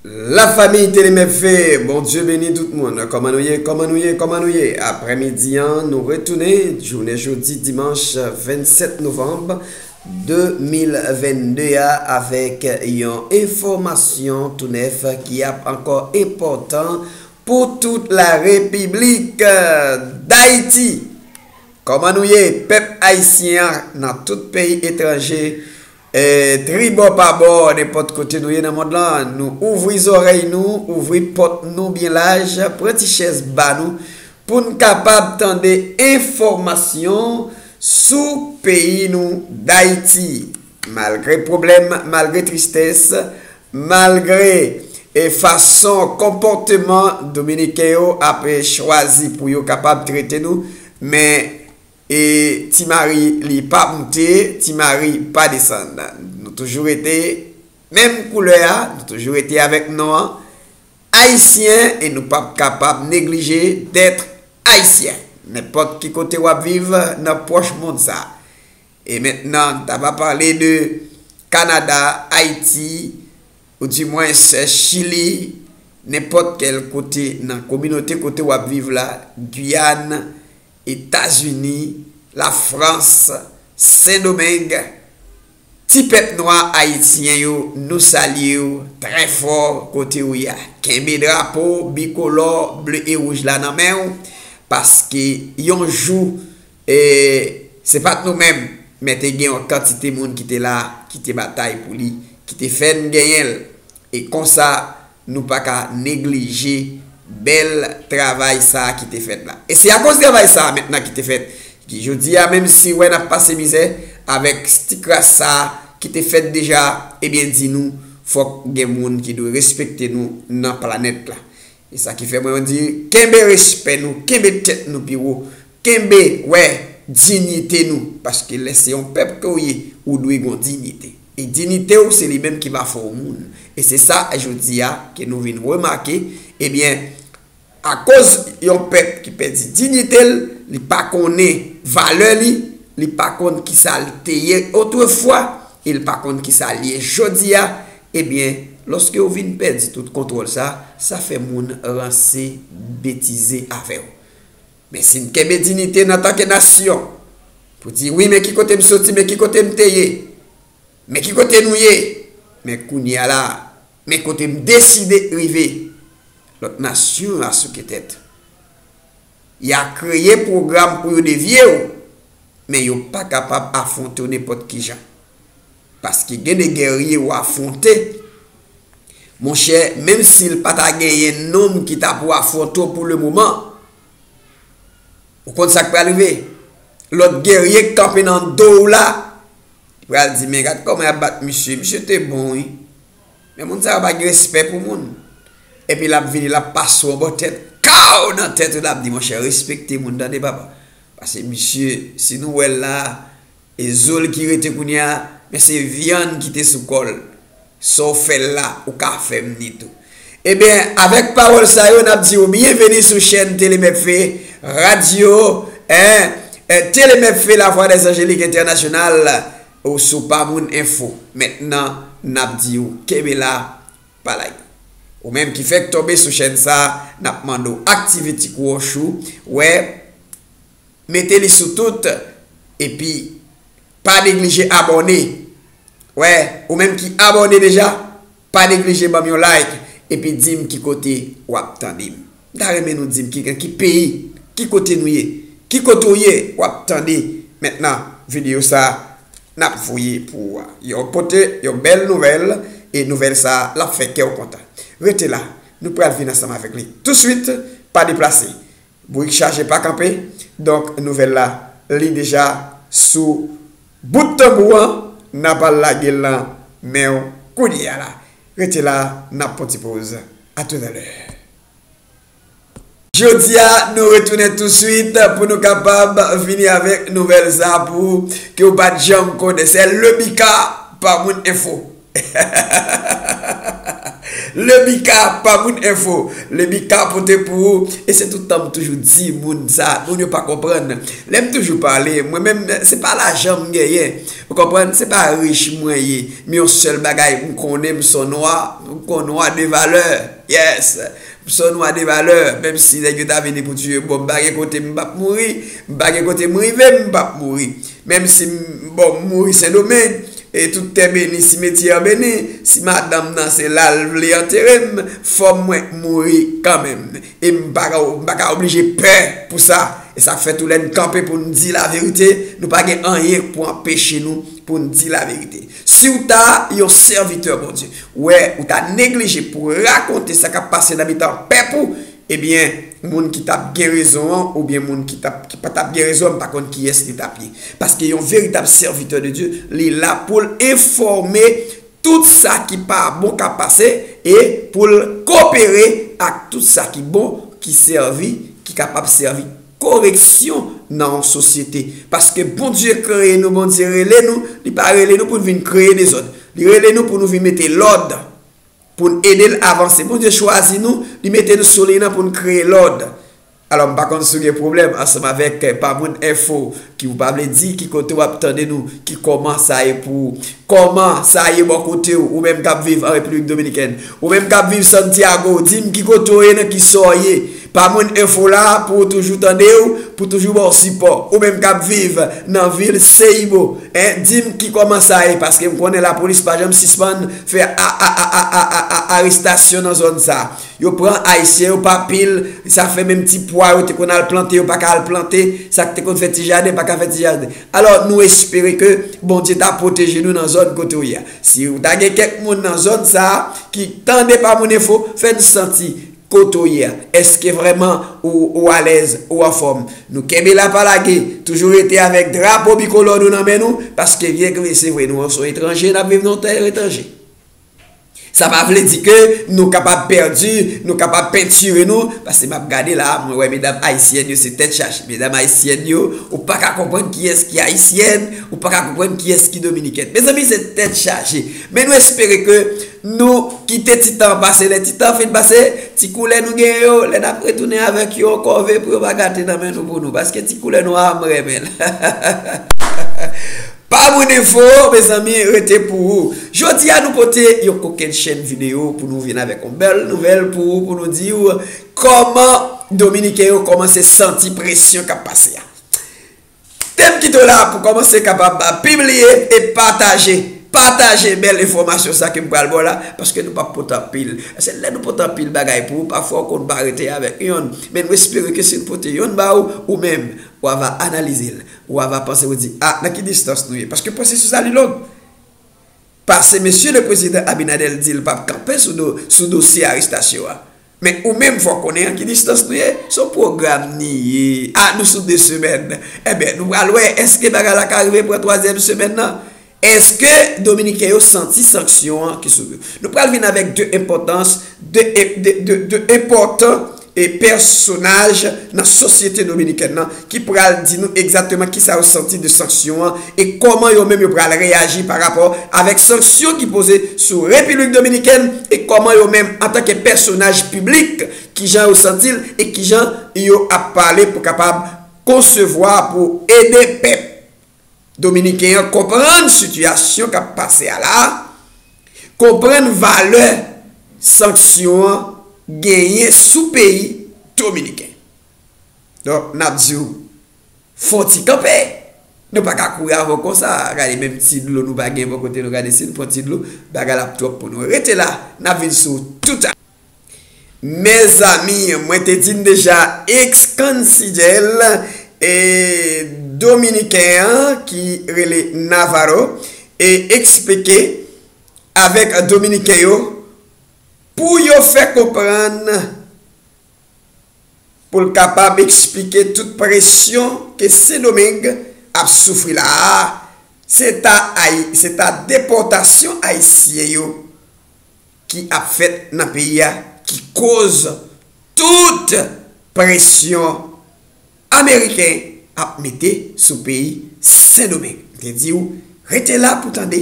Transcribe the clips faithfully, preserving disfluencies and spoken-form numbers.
La famille Télé M F V, Bondye beni tout moun. Kòman nou ye? Kòman nou ye? Kòman nou ye? Aprèmidi an, nou retounen, jounen jodi dimanch vennsèt novanm de mil vennde a, avèk yon enfòmasyon tou nèf ki ap ankò enpòtan pou tout la Repiblik Dayiti. Kòman nou ye, pèp ayisyen an nan tout peyi etranje, e, tribò pa bò, nenpòt kote nou ye nan mond lan, nou ouvri zòrèy nou, ouvri pòt nou byen laj, pran ti chèz ba nou, pou n kapab tande enfòmasyon sou peyi nou Dayiti. Malgre pwoblèm, malgre tristès, malgre, e, fason konpòteman Dominiken yo ap, e, chwazi pou yo kapab trete nou, men, e, Ti Mari li pa moute, Ti Mari pa desann. Nou toujou rete menm koulè a, nou toujou rete avèk non an, Ayisyen, e nou p ap kapab neglije d'être Ayisyen. Nenpòt ki kote w ap viv nan pwòch mond sa a. E mentnan, n ta va pale de Kanada, Ayiti, oudimwens Chili, nenpòt kèl kote nan kominote kote w ap viv la, Giyàn, Etazini, Lafrans, Sendomeng. Ti pèp nwa ayisyen yo, nou salye w trè fò kote w ye a. Kenbe drapo bikolò ble e wouj la nan men w, paske yon jou, e, se pa t nou menm, men te gen yon kantite moun ki te la, ki te batay pou li, ki te fè n genyen l. E konsa, nou pa ka neglije bèl travay sa a ki te fèt la. E se akoz travay sa a mentnan ki te fèt, ki jodi a, menm si wè n ap pase mizè avèk ti kras sa a ki te fèt deja, ebyen, di nou, fòk gen moun ki dwe respekte nou nan planèt la. E sa ki fè mwen di, kenbe respè nou, kenbe tèt nou pi wo, kenbe, wè, diyite nou, paske lè se yon pèp ke w ye, ou dwe gen diyite. E diyite w, se li menm ki va fè w moun. E se sa, jodi a, ke nou vin remake, ebyen, akoz yon pèp ki pèdi diyite l, li pa konnen valè li, li pa konn kisa l te ye otrefwa, e li pa konn kisa l ye jodi a, ebyen, lòske w vin pèdi tout kontwòl sa, sa fè moun ranse, betize avè w. Men si n kenbe diyite n antanke nasyon, pou di, wi, men ki kote m soti, men ki kote m te ye, men ki kote nou ye, men kounye a la, men kote m deside rive, lòt nasyon yo asouke tèt. Y a kreye pwogram pou yo devye w, men yo pa kapab afwonte w nenpòt ki jan. Paske gen de gèrye w afwonte, monchè, menm si l pa ta genyen nonm ki ta pou afwonte w pou lemoman, ou konn sa k pral rive? Lòt gèrye k kanpe nan do w la, li pral di, men gad kòman y ap bat misye, misye te bon, wi. Men moun sa yo pa gen respè pou moun. Epi l ap vini, l ap pase w anbò tèt, kaw nan tèt ou, l ap di, monchè, respekte moun, tande papa. Paske misye, si nou wè l la, e zo l ki rete kounye a, men se vyann ki te sou kò l. Sa w fè l la, ou ka fè m li tou. Ebyen, avèk pawòl sa yo, n ap di w byenveni sou chèn Tele M F V, radyo, en, en, Tele M F V, La Voix des Angéliques Internationales, ou sou Pa Moun Enfo. Mentnan, n ap di w kenbe la, pa lage. Ou menm ki fèk tonbe sou chèn sa, n ap mande w aktive ti klòch ou, wè, mete li sou tout, epi pa neglije abòne. Wè, ou menm ki abòne deja, pa neglije ban m yon like, epi di m ki kote w ap tande m. M ta renmen nou di m ki, ki peyi, ki kote nou ye, ki kote w ye, w ap tande. Mentnan, videyo sa, n ap voye pou ou a. Yo pote yon bèl nouvèl, e nouvèl sa, l ap fè kè w kontan. Rete la, nou pral vin ansanm avèk li touswit, pa deplase. Bourik chaje pa kanpe, donk nouvèl la, li deja sou bout tanbou an, n ap al lage l nan men w kounye a la. Rete la, n ap pran ti poz. A toutalè. Jodi a, nou retounen touswit pou nou kapab vini avèk nouvèl sa pou ou, ke w pa t janm konnen. Se le Bika, Pa Moun Enfo. Lebika, pa moun enfo. Lebika pote pou ou. E se tout tan m toujou di moun sa, moun yo pa konprann. Lè m toujou pale, mwen menm, se pa lajan m genyen. Ou konprann? Se pa rich mwen ye. Men yon sèl bagay, m konnen m se yon nwa, m se yon nwa de valè. Yes. M se yon nwa de valè. Menm si nèg yo ta vini pou tiye bò m, m pa gen kote m p ap mouri. M pa gen kote m rive, m p ap mouri. Menm si m, bon, m mouri Sendomeng, e tout tè beni, simetyè beni, si madanm nan se la l vle antere m, fò mwen mouri kanmenm. E m pa ka, m pa ka oblije pè pou sa. E sa k fè tou lè n kanpe pou n di laverite, nou pa gen anyen pou anpeche nou pou n di laverite. Si w ta yon sèvitè Bondye, wè, ou ta neglije pou rakonte sa k ap pase nan mitan pèp ou, ebyen, moun ki t ap gen rezon an, oubyen moun ki t ap, ki pa t ap gen rezon an, m pa konn kiyès li t ap ye. Paske yon veritab sèvitè de Dye, li la pou l enfòme tout sa ki pa bon k ap pase e pou l kopere ak tout sa ki bon, ki sèvi, ki kapab sèvi koreksyon nan yon sosyete. Paske Bondye kreye nou, Bondye rele nou, li pa rele nou pou n vin kreye dezòd. Li rele nou pou nou vin mete lòd, pou n ede l avanse. Bondye chwazi nou, li mete nou sou liy nan pou n kreye lòd. Alò, m pa konn si w gen pwoblèm ansanm avèk, eh, Pa Moun Enfo, ki ou pa vle di ki kote w ap tande nou, ki kòman sa ye pou ou, kòman sa ye bò kote w, ou menm k ap viv an Repiblik Dominikèn, ou menm k ap viv Santiago, di m ki kote w ye, nan ki sa w ye. Pa Moun Enfo la pou w toujou tande w, pou toujou ba w sipò. Ou menm k ap viv nan vil Seibo, en, di m ki kòman sa ye, paske m konnen lapolis pa janm sispann fè a, a, a, a, a, a, a, arestasyon nan zòn sa. Yo pran Ayisyen yo pa pil, sa fè menm ti pwa yo te konn al plante, yo pa ka al plante, sa k te konn fè ti jaden, pa ka fè ti jaden. Alò, nou espere ke Bondye ta pwoteje nou nan zòn kote w ye a. Si w ta gen kèk moun nan zòn sa a ki tande Pa Moun Enfo, fè n santi kote w ye a. Èske vrèman ou, ou alèz, ou anfòm? Nou kenbe la pa lage, toujou rete avèk drapo bikolò nou nan men nou, paske byen ke se vre, nou se etranje, n ap viv nan yon tè etranje. Sa pa vle di ke nou kapab pèdi, nou kapab pentire nou, paske m ap gade la, mwen wè medam ayisyèn yo se tèt chaje. Medam ayisyèn yo, ou pa ka konprann kiyès ki ayisyèn, ou pa ka konprann kiyès ki dominikèn. Mezanmi, se tèt chaje. Men nou espere ke nou kite ti tan an pase. Lè ti tan an fin pase, ti koulè nou genyen yo, lè n ap retounen avèk yo ankò, veye pou yo pa gate nan men nou pou nou, paske ti koulè nwa a, m renmen l. Pa Moun Enfo, mezanmi, rete pou ou. Jodi a, nou pote yon kokenn chèn videyo pou nou vin avèk yon bèl nouvèl pou ou, pou nou di w kòman Dominiken yo kòmanse santi presyon k ap pase a. Te m kite w la pou kòmanse kapab pibliye e pataje. Pataje bèl enfòmasyon sa ke m pral ba w la, paske nou p ap pote anpil. Paske lè nou pote anpil bagay pou ou, pafwa w konn pa rete avèk yonn. Men nou espere ke si n pote yonn ba ou, ou menm, w ava analize l. W ava panse, w di, a, nan ki distans nou ye? Paske pwosesis la li long. Pase mesye le prezidan Abinader di l p ap kanpe sou do, sou dosye arestasyon an. Men ou menm, fò w konnen an ki distans nou ye. Se yon pwogram ni ye. A, nou sou de semèn. Enben, nou pral wè, èske bagay la ka rive pran twazyèm semèn nan? Èske Dominiken yo santi sanksyon an ki sou yo? Nou pral vin avèk de enpòtans, de, de, de, de enpòtan e pèsonaj nan sosyete dominikèn nan ki pral di nou egzakteman kisa yo santi de sanksyon an e kòman yo menm yo pral reyaji pa rapò avèk sanksyon ki poze sou Repiblik Dominikèn e kòman yo menm antanke pèsonaj piblik, kijan yo santi l e kijan yo ap pale pou kapab konsevwa pou ede pèp dominiken an konprann sitiyasyon k ap pase a la, konprann valè sanksyon an genyen sou peyi dominiken. Donk, n ap di w, fè yon ti kanpe. Nou pa ka kouri avè w konsa. Gade, menm ti dlo nou pa gen bò kote nou. Gade, si n pran ti dlo, bagay la ap twòp pou nou. Rete la, n ap vin sou w toutalè. Mezanmi, mwen te di n deja, ex-canciller, e, dominiken an ki rele Navarro, e eksplike avèk dominiken yo pou yo fè konprann, pou l kapab eksplike tout presyon ke Sendomeng ap soufri la a, se ta Ayi-, se ta depòtasyon ayisyen yo ki ap fèt nan peyi a ki koz tout presyon ameriken ap mete sou peyi Sendomeng. M te di w, rete la pou tande,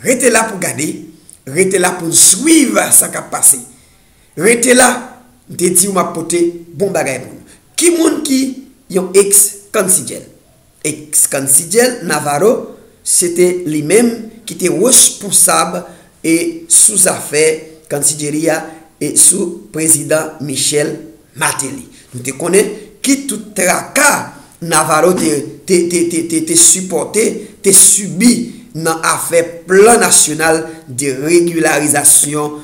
rete la pou gade, Rete la pou n swiv sa k ap pase. Rete la, m te di w m ap pote bon bagay pou nou. Ki moun ki yon eks kansidjèl? Eks kansidjèl Navarro, se te li menm ki te responsab e sou zafè kansidjeri a e sou prezidan Michel Martelly. Nou te konnen ki tout traka Navarro te, te, te, te, te, te sipòte, te sibi nan afè plan nasyonal de regilarizasyon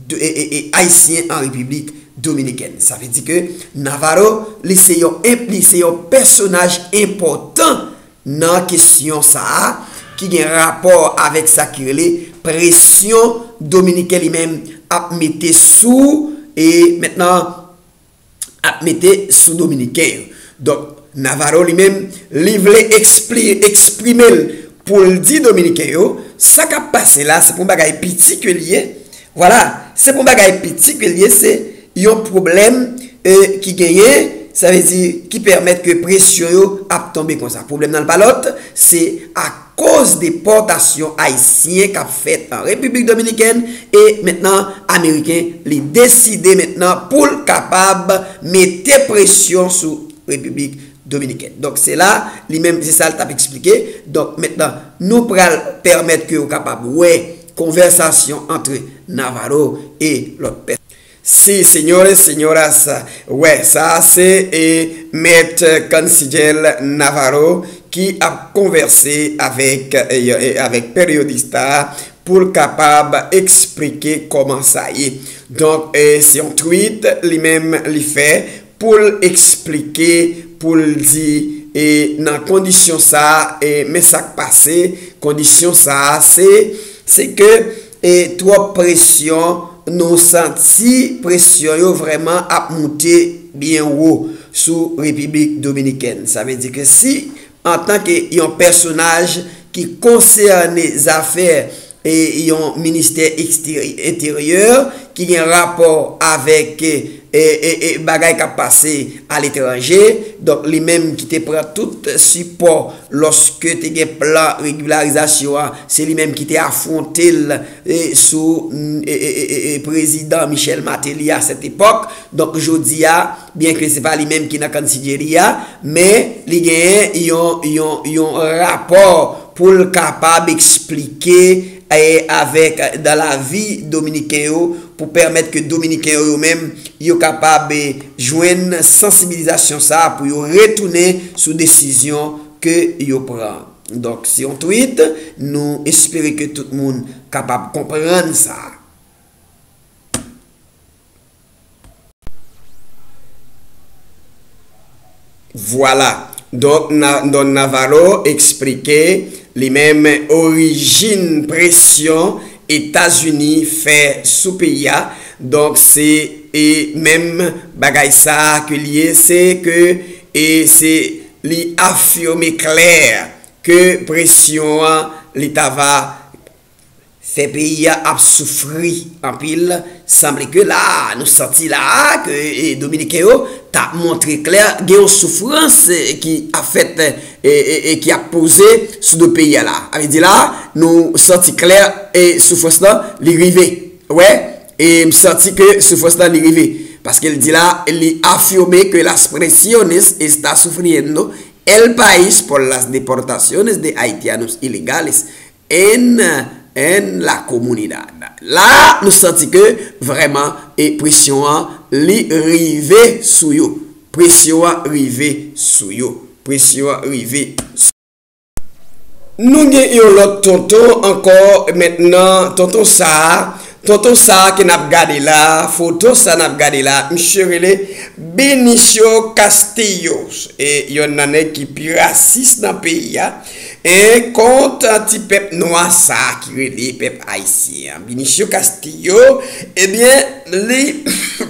de, e, e, e, ayisyen an Repiblik Dominikèn. Sa vle di ke Navarro, li se yon, li se yon pèsonaj enpòtan nan kesyon sa a, ki gen rapò avèk sa ki rele presyon Dominiken li menm ap mete sou, e mentnan ap mete sou Dominiken yo. Donk, Navarro li menm, li vle ekspli-, eksprime l pou l di Dominiken yo, sa k ap pase la, se pa yon bagay piti ke l ye. Vwala, se pa yon bagay piti ke l ye, se yon pwoblèm, e, ki genyen, sa vle di, ki pèmèt ke presyon yo ap tonbe konsa. Pwoblèm nan pa lòt, se akoz depòtasyon ayisyen k ap fèt an Repiblik Dominikèn, e mentnan, Ameriken, li deside mentnan pou l kapab mete presyon sou Repiblik Dominikèn. Donk, se la, li menm, se sa l t ap eksplike. Donk, mentnan, nou pral pèmèt ke w kapab wè konvèsasyon ant Navarro e lòt pèsonaj. Sí, señores, señoras, wè, sa se, e, Mèt Kansidjèl Navarro ki ap konvèse avèk, e, e, avèk peryodis la pou l kapab eksplike kòman sa ye. Donk, e, se yon tweet li menm li fè pou l eksplike, pou l di, e, nan kondisyon sa a, e, men sa k pase, kondisyon sa a, se, se ke, e, twòp presyon, nou santi presyon yo vrèman ap moute byen wo sou Repiblik Dominikèn. Sa vle di ke si, antanke yon pèsonaj ki konsène zafè, e, yon ministè eksteri-, enteryè ki gen rapò avèk, e, e, e, bagay k ap pase aletranje. Donk, li menm ki te pran tout sipò lòske te gen plan regilarizasyon an, se li menm ki te afwonte l, e, sou, e, e, e, e, e, prezidan Michel Martelly a sèt epòk. Donk, jodi a, byenke se pa li menm ki nan kansidjeri a, men li genyen yon, yon, yon rapò pou l kapab eksplike, e, avèk, dan lavi dominiken yo, pou pèmèt ke dominiken yo, yo menm, yo kapab, e, jwenn sansibilizasyon sa a pou yo retounen sou desizyon ke yo pran. Donk, se yon tweet, nou espere ke tout moun kapab konprann sa. Vwala. Donk, Na-, Don Navarro eksplike li menm orijin presyon Etazini fè sou peyi a. Donk, se, e, menm bagay sa a ke li ye, se ke, e, se li afime klè ke presyon an, li ta va fè peyi a ap soufri anpil. Sanble ke la, nou santi la ke, e, Dominiken yo ta montre klè, gen yon soufrans, e, ki ap fèt, e, e, e, ki ap poze sou do peyi a la. Sa vle di la, nou santi klè, e, soufrans lan, li rive. Wè, e m santi ke soufrans lan, li rive. Paske l di la, li afime que las presiones está sufriendo el país por las deportaciones de haitianos ilegales en, en la comunidad. La, nou santi ke vrèman, e presyon an, li rive sou yo. Presyon an rive sou yo. Presyon an rive sou Nou gen yon lòt tonton ankò mentnan, tonton sa a, tonton sa a ke n ap gade la, foto sa n ap gade la, misye rele Benicio Castillo, e yonn nan nèg ki pi rasis nan peyi a, e kont ti pèp nwa sa a ki rele pèp ayisyen an. Benicio Castillo, ebyen, li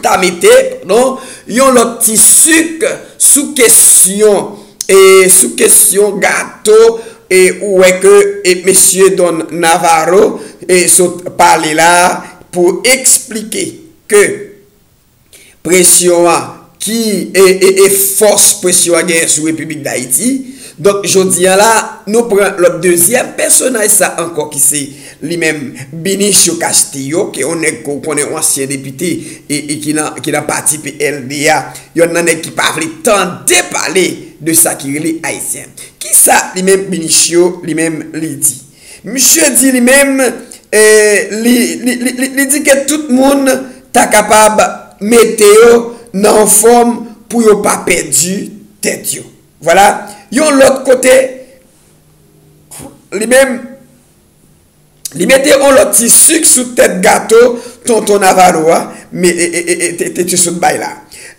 ta mete, non, yon lòt ti sik sou kesyon, e sou kesyon gato, e ou wè ke, e mesye Don Navarro, e sot pale la pou eksplike ke presyon an ki, e, e, e fòs presyon an genyen sou Repiblik Dayiti, Donk, jodi a la, nou pran lòt dezyèm pèsonaj sa ankò ki se li menm Binicio Castillo, ki yon nèg ke w konnen, yon ansyen depite e, e ki nan, ki nan pati P L D a, yonn nan nèg ki pa vle tande pale de sa ki rele Ayisyen. Kisa li menm Binicio, li menm li di? Misye di li menm, eh, li, li, li, li, li di ke tout moun ta kapab mete yo nan yon fòm pou yo pa pèdi tèt yo. Vwala, yon lòt kote, li menm, li mete yon lòt ti sik sou tèt gato tonton Navalo a, men, e, e, e, e, te, te, te sot bay la.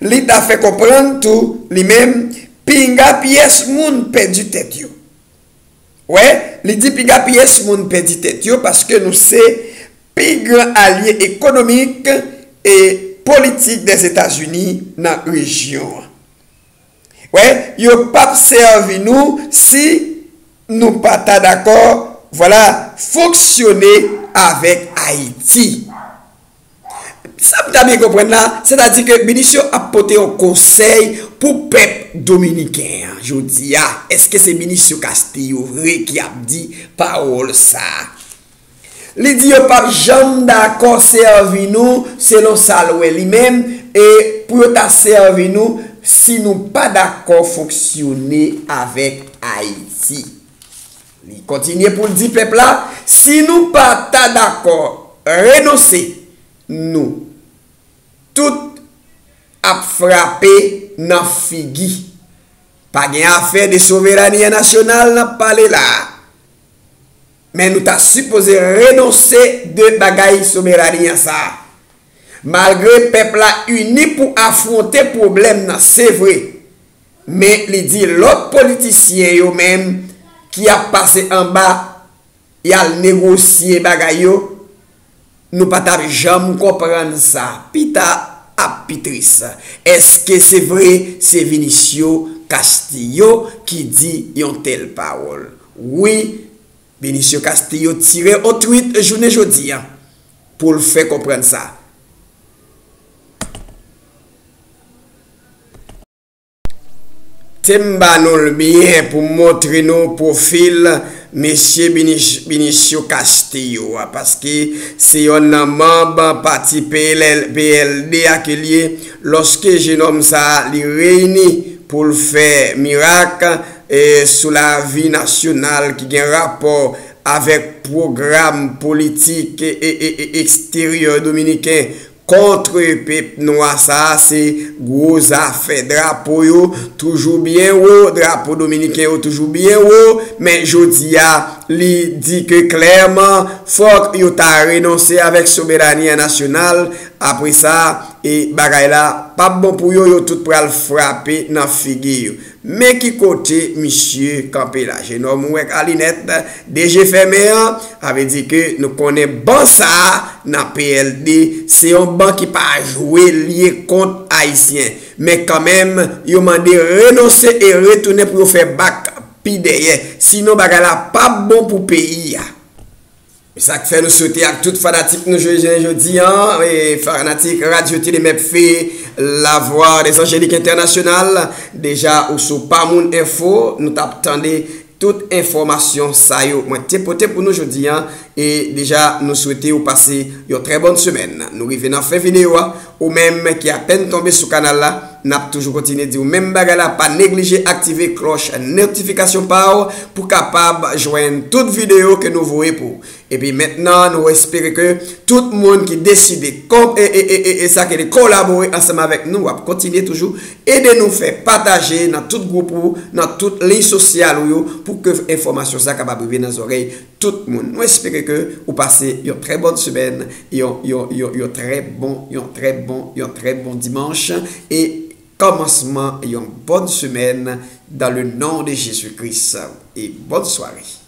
Li ta fè konprann tou, li menm, pinga pyès moun pèdi tèt yo. Wè, li di pinga pyès moun pèdi tèt yo paske nou se pi gran alye ekonomik e politik Dèzetazini nan rejyon an. Wè, yo p ap sèvi nou si nou pa ta dakò, vwala, fonksyone avèk Ayiti. Sa m ta byen konprann la, sètadi ke Binicio ap pote yon konsèy pou pèp dominiken an jodi a. Èske se Binicio Castillo vre ki ap di pawòl sa a? Li di yo p ap janm dakò sèvi nou selon sa l wè li menm, e pou yo ta sèvi nou si nou pa dakò fonksyone avèk Ayiti. Li kontinye pou l di pèp la, si nou pa ta dakò renonse, nou tout ap frape nan figi. Pa gen afè de soverani nasyonal n ap pale la a. Men nou ta sipoze renonse de bagay soverani sa a. Malgre pèp la ini pou afwonte pwoblèm nan, se vre. Men li di lòt politisyen yo menm ki ap pase anba, y al negosye bagay yo, nou pa t ap janm konprann sa. Pita ap pi tris. Èske se vre se Vinicio Castillo ki di yon tèl pawòl? Wi, Vinicio Castillo tire yon twit jounen jodi a pou l fè konprann sa. Te m ba nou l byen pou m montre nou pwofil mesye Binicio Castillo a, paske se yonn nan manm pati P L L, P L D a ke l ye. Lòske jenòm sa a li reyini pou l fè mirak, e, sou lavi nasyonal ki gen rapò avèk pwogram politik e, e, e, e, eksteryè dominiken kont pèp nwa sa a, se gwo zafè. Drapo yo toujou byen wo, drapo dominiken yo toujou byen wo, men jodi a, li di ke klèman, fòk yo ta renonse avèk soberani nasyonal. Apre sa, e bagay la p ap bon pou yo, yo tout pral frape nan figi yo. Men ki kote misye kanpe la. Jenòm ou wè k a linèt, de je fèmen an, sa vle di ke nou konnen ban sa a nan P L D, se yon ban ki pa jwe lye kont Ayisyen. Men kanmenm, yo mande renonse e retounen pou yo fè bak pi dèyè. Sinon, bagay la p ap bon pou peyi a. E sa k fè nou swete ak tout fanatik nou jodi, jodi an, e fanatik Radyo Tele Mèpfe, Lavwa dèzanjelik entènasyonal, deja ou sou Pa Moun Enfo, nou t ap tande tout enfòmasyon sa yo mwen te pote pou nou jodi an, e deja nou swete ou pase yon trè bòn semèn. Nou rive nan fen videyo a, ou menm ki apèn tonbe sou kanal la, n ap toujou kontinye di w menm bagay la, pa neglije aktive klòch notifikasyon pa w pou kapab jwenn tout videyo ke nou voye pou ou. Epi mentnan, nou espere ke tout moun ki deside kon-, e, e, e, e, e sa ke li kolabore ansanm avèk nou, w ap kontinye toujou ede nou fè pataje nan tout gwoup ou, nan tout liy sosyal ou yo, pou ke enfòmasyon sa kapab rive nan zòrèy tout moun. Nou espere ke ou pase yon trè bòn semèn, yon, yon, yon, yon trè bon, yon trè bon, yon trè bon dimanch, e kòmansman yon bòn semèn dans le nom de Jésus-Christ. E bòn sware.